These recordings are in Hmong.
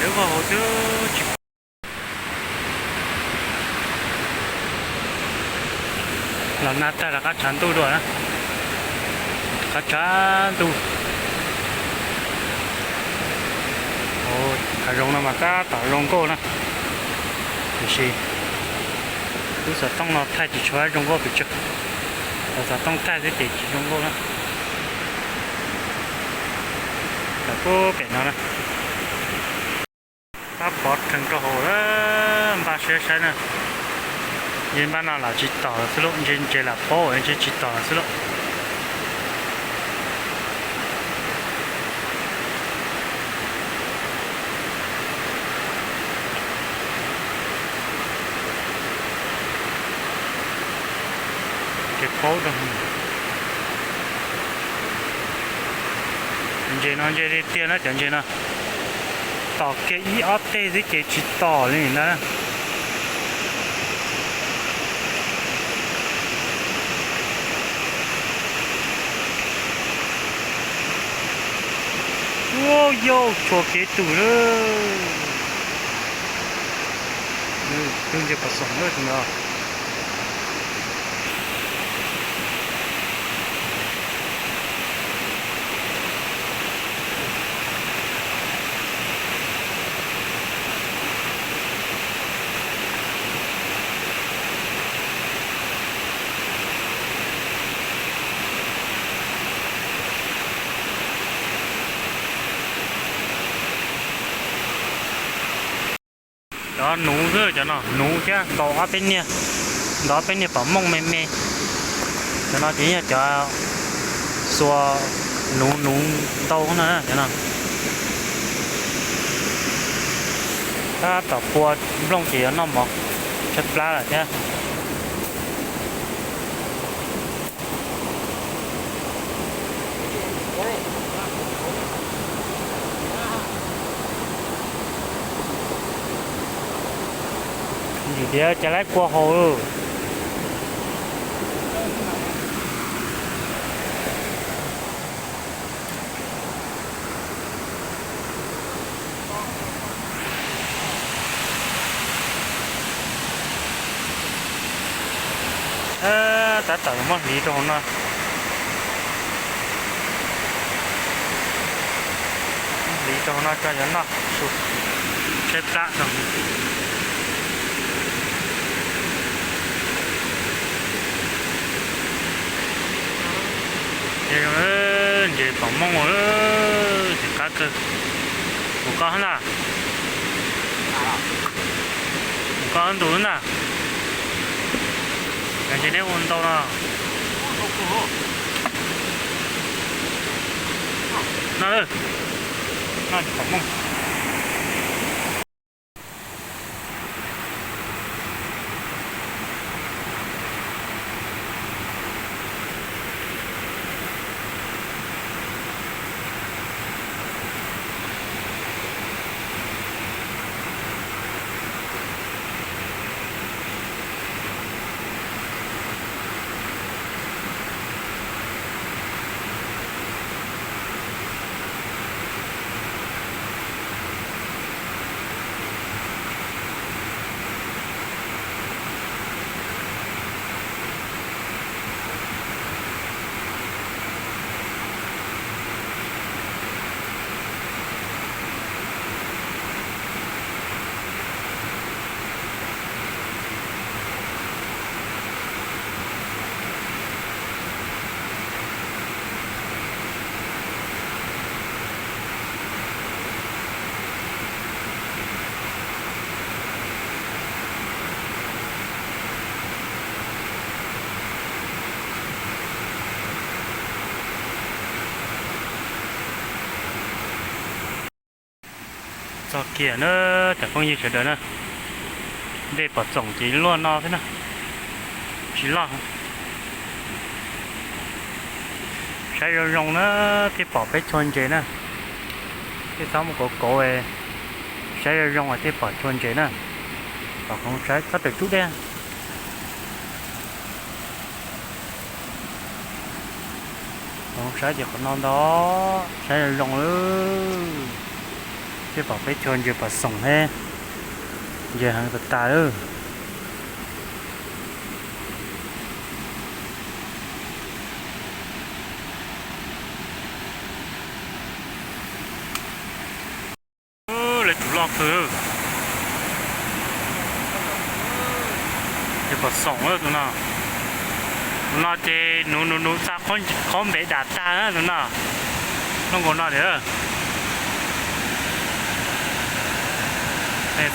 Dawb vog hauv xwb tsis pom. Los nag tag rov qab tshav ntuj dua na. Rov qab tshav ntuj. Hav zoov no mas tab tom zoo nkauj na, tiam sis lub xov tooj no thaij tsis tshua zoo nkauj pes tsawg. Lub xov tooj thaij xwb ces tsis zoo nkauj na. Los pub pem no na. Tab pov rhees rau hauv lawm, npaj siab saib na. Ntshe npaj no lam tsis tom lawm xwb lauj, ntshe ntses lam paub ntshe tsis tom lawm xwb lauj. Ces paub rau. Ntses no ntse li tiag na cov ntses no. Tom kiag ib ob teg xwb ces tsis tom li ntag. Ua yau tshua kev tus lawm. Tus ntses pom xoom na tus no. Cov nuv xwb, cov no nuv thiab ntaus ob peb niag, ntaus ob peb niag pom mooj me me. Cov no ces yog cov xuas nuv nuv ntau no na cov no. Tab tom pua nplooj ces yuav noj mov tshaib plab lawm thiab. Nim tias cas laib kua haus. Tab tom muab hliv rau hauv no. Hliv rau hauv no tso yuav noj su, tshaib plab rau. Zoo, ntses pom mooj, ntses qab kawg. Mus koj ntag. Mus koj ntus ntag. Ntses neb ua ntau no. No, no tsis pom mooj. Txog kiag na, cov phooj ywg sawv daws na, dej pom txoom ces luaj no xwb na, tsis loj. Saib zoo zoo na, thiaj pom peb tshuaj ntses na, thiaj txhob muab kauv kauv, saib zoo zoo thiaj pom tshuaj ntses na. Pom khoov saib txhob raws tsub dej. Khoov saib ces qhov no ntag, saib zoo zoo lawm. Thiaj pom peb chaw ntses pom xoom thiab, ntses heev tas tas lawm. Lawv tsum loj kawg. Ces pom xoom tus no. Tus no ces nuv nuv nuv xa qhob npev dam tag na tus no. Noj nkaus no tiag.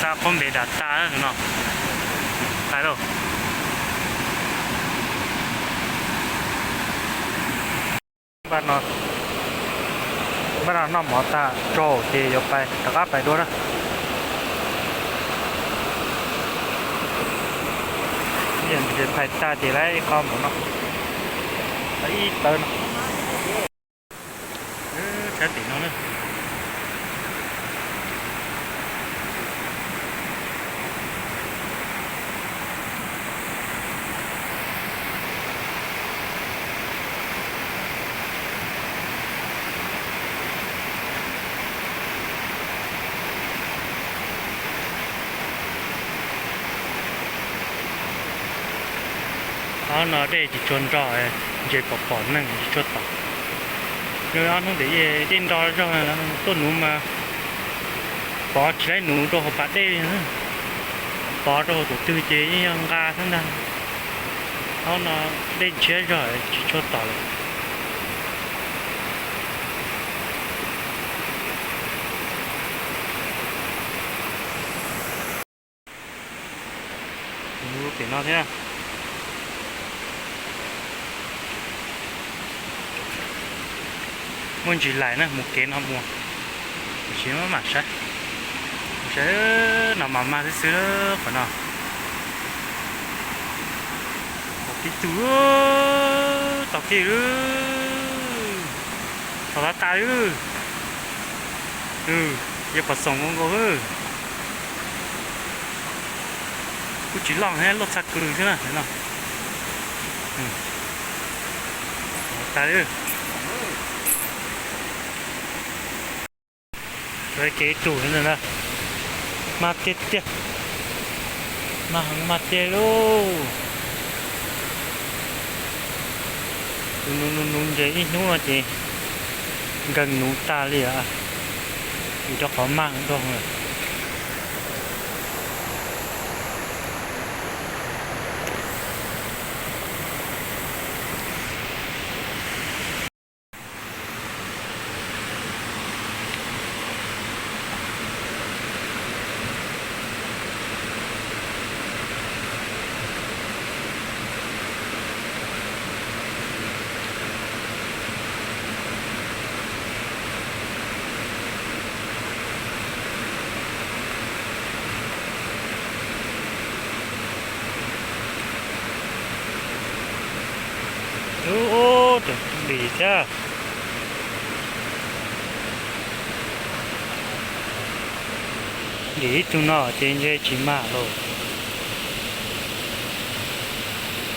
Xa qhob npev dam tag na tus no. Hais lauj. Npaj no noj mov tag tsaus ces yuav pais rov qab pais dua na. Ntses phais tag ces lawv ib qho mov no, lawv ib tawv no. Sab tim no na. Ob no dej tsis tshua nro, ntses pom pom neeg tsis tshua tom. Ob hnub ntawd dej nro zog, tuaj nuv mas pov tsis laib nuv rau hauv pas dej li. Pov rau hauv tus twg ces yeej yog nqa xwb ntag. Ob no dej ntshiab zog tsis tshua tom lawm. Pem no thiab. Muaj ntsis lais na, mus kev no mus, tiam sis maj mam saib. Saib no mas mag xwb xwb qhov no. Tau kiag tus, tau kiag lawm, tau tas tas lawm. Yog pom xoom nkaus nkaus. Kuj tsis loj thiab, loj txhaj kws xwb na no. Tas li. Kev tus na, mag tiag tiag, mag heev mag tiag lauj. Tus nuv nuv nuv ntses ib hnub no ces nkees nuv tas li os, vim rau qhov mag heev dhau lawm. Ub, ub, tus dim thiab. Dim ib tug no ces ntshe tsis mag lauj.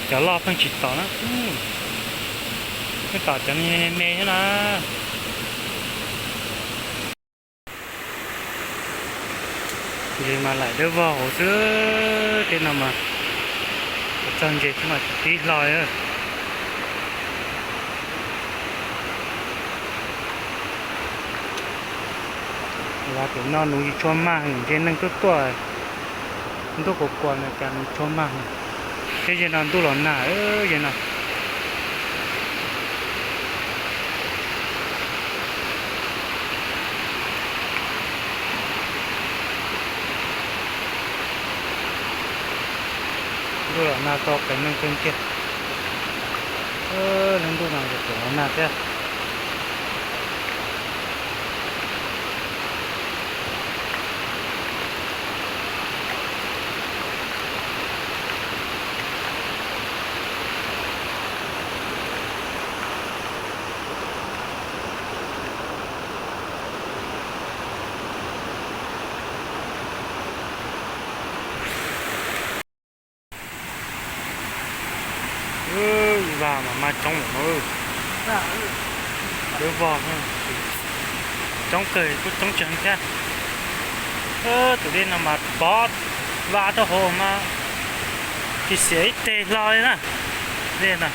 Cov loj pheej tsis tom na. Pheej tom cov me me thiab na. Ntses mas laim dawb vog hauv xwb, tej no mas txog ntses xwb mas tsis tib hlo li. Yav pem no nuv tsis tshua mag, ntshe neeg tuaj tuaj ntuj kuas kuas no cas nuv tshua mag. Thiab ze no ntuj los nag, ze no. Ntuj los nag tau qias neeg kawg kiag. Lub ntuj no ces pem los nag thiab. Vas mas mas coob lawm no. Dawb vog, coob kawg kuj coob tsis heev thiab. Tus dej no mas pov vas rau hauv mas tsis xiam ib teg hlo li na. Dej no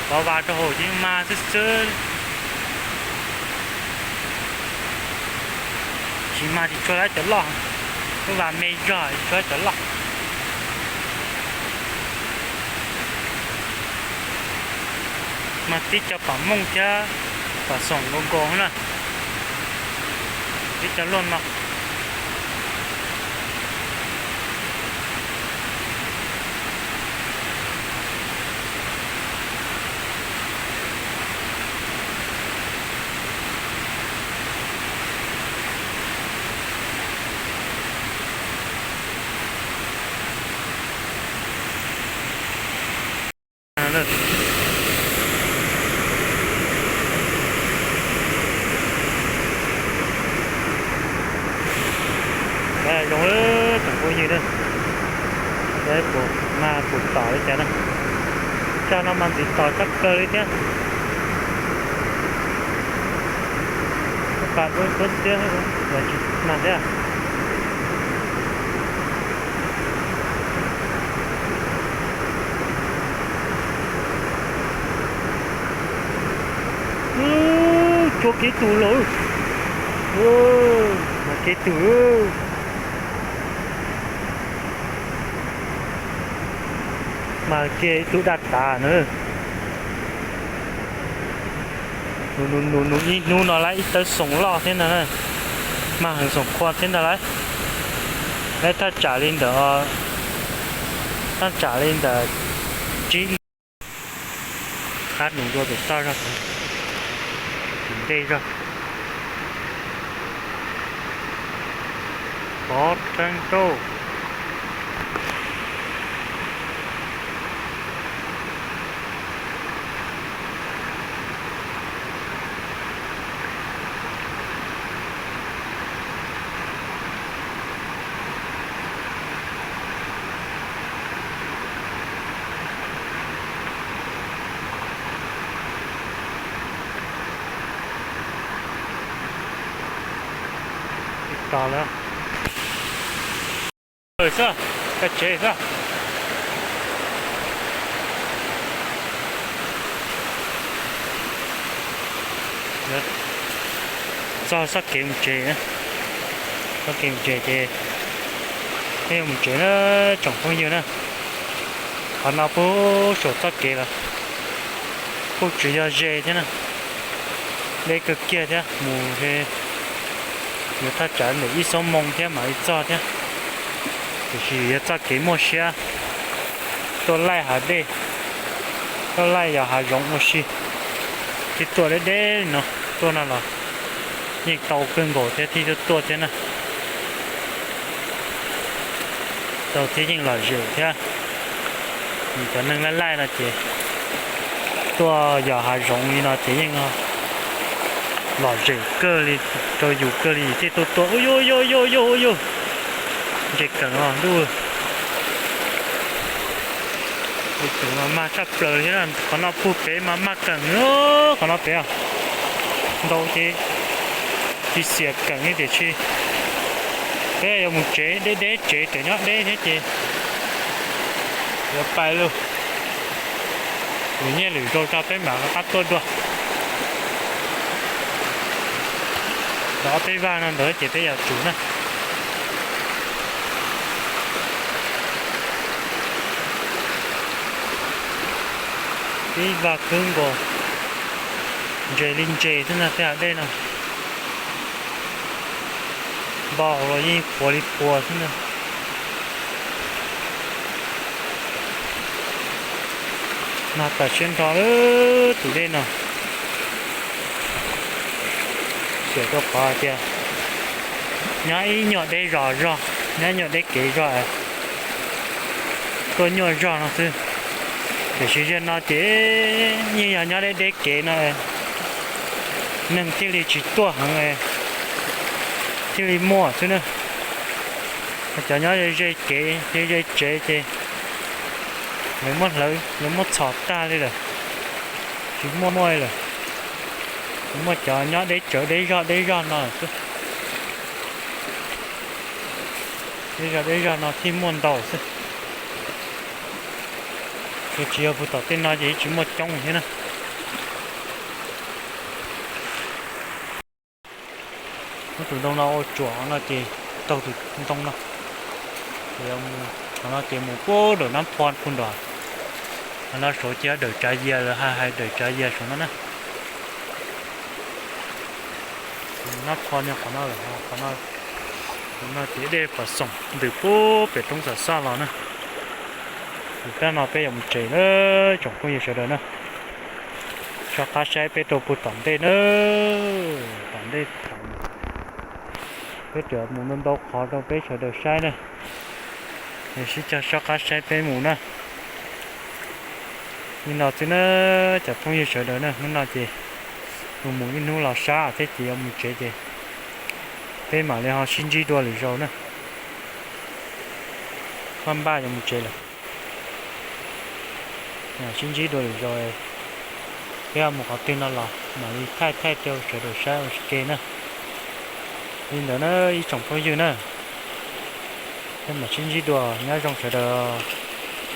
pov vas rau hauv yeej mag xwb xwb. Tsis mag tsis tshua lawm cov loj, lub vas me zog tsis tshua lawm cov loj. Mas tib co pom mooj thiab pom xoom nkaus nkaus na, tib co luaj no. Zoo tsoom phooj ywg na, saib puas mag puas tom li cas na. Tag no mas ntxim tom tshaj plaws li thiab. Pas dub tuab xiab los tsis mag thiab. Cuag kev tus lawm, mas kev tus, mas kiag ib tug daj tas na. Nws nws nws ib hnub no lawv ib tawb xoom loj thiab ntag na, mag heev xoom qhua thiab ntag lawm. Lawv thaj tsam li ntawm, thaj tsam li ntawm tsib, qab nus dua pem toj zog, tus ntej zog, pov tseeb rau. Tos lawm. Xwb, koj tsev xwb. Txog txoj kev mus tsev, txoj kev mus tsev ces peb yuav mus tsev na tsoom phooj ywg na. Qhov no puag saum txoj kev los kuj tsis yog ze thiab na, deb kawg kiag thiab mus yuav thaj tsam ntawm ib xuab moos thiab mam li txog thiab. Tiam sis yog txoj kev muaj siab tuaj laij hav dej, tuaj laij yos hav zoov ua si, thiaj tuaj deb deb li no, tuaj no los yeej tau kawg nkaus thiab thiaj tuaj tuaj thiab na. Tau thiab yeej lom zem thiab. Vim cov neeg laij laij no ces tuaj yos hav zoov li no ces yeej lom zem kawg li, rau yus kawg li thiaj tuaj tuaj. Ub yuj yuj yuj yuj yuj, ntses keem os ntuj. Ntses keem mas mag tshaj plaws li thiab, qhov no puag pem mas mag keem, qhov no pem ntau ces tsis xiam keem li tiam sis peb yuav mus tsev deb deb tsev tseem nyob deb thiab ces yuav pais lauj. Lwm niaj lwm zaus tso peb mam rov qab tuaj dua. Los ob peb vaj no ntawd ces peb yuav tsum na. Peb vaj khwb nkaus, ntses li ntses xwb ntag tej hav dej no. Npau hauv los yeej puas li puas xwb ntag. Mag tas siab nrho lawm tus dej no. Xiam rau qhov hais tias nyob ib nyuag deb zos zog, nyob ib nyuag deb kev zog, tuaj nyuaj zog no xwb. Tiam sis zaum no ces yeej yog nyob deb deb kev no, neeg thiaj li tsis tuaj heev, thiaj li muaj xwb na. Cov nyob ze ze kev ze ze tsev ces lawv muab hlawv lawv muab txhom tag li lawm, tsis muaj muaj li lawm. Muaj cov nyob deb tsawv deb zog deb zog no xwb. Tej zos deb zog no thiaj muaj ntau xwb, tsis yog puag tom tej no ces tsis muaj coob thiab na. Muab tus ntoo no ua tsuam no ces taug tus ntoo no, ces qhov no ces mus puag nram Nab Phoo puag nram, qhov no saud ces yog Dawm Tsav Yias lawv hais, hais Dawm Tsav Yias saud no na. Nab Phoo yog qhov no lawm, qhov no ces dej pom xoom ntws puag pem roob Xam Xaj los na. Ces tam no peb yuav mus tsev na tsoom phooj ywg sawv daws na. Soj qab saib peb rau puag tom ntej na, tom ntej thaum peb tseem mus ntau ntau qhov rau peb sawv daws saib na. Sib cog soj qab saib peb mus na. Li no xwb na cov phooj ywg sawv daws na, hnub no ces mus mus ib hnub los sab thiab ces yuav mus tsev ces peb mam li ho sib ntsib dua lwm zaus na. Maj npaj yuav mus tsev lawm. Sib ntsib dua lwm zaus, peb ho mus qhov twg no los mam li thaij thaij rau sawv daws saib ua ke na. Li ntawd na ib tsoom phooj ywg na, peb mam sib ntsib dua, nyob zoo sawv daws.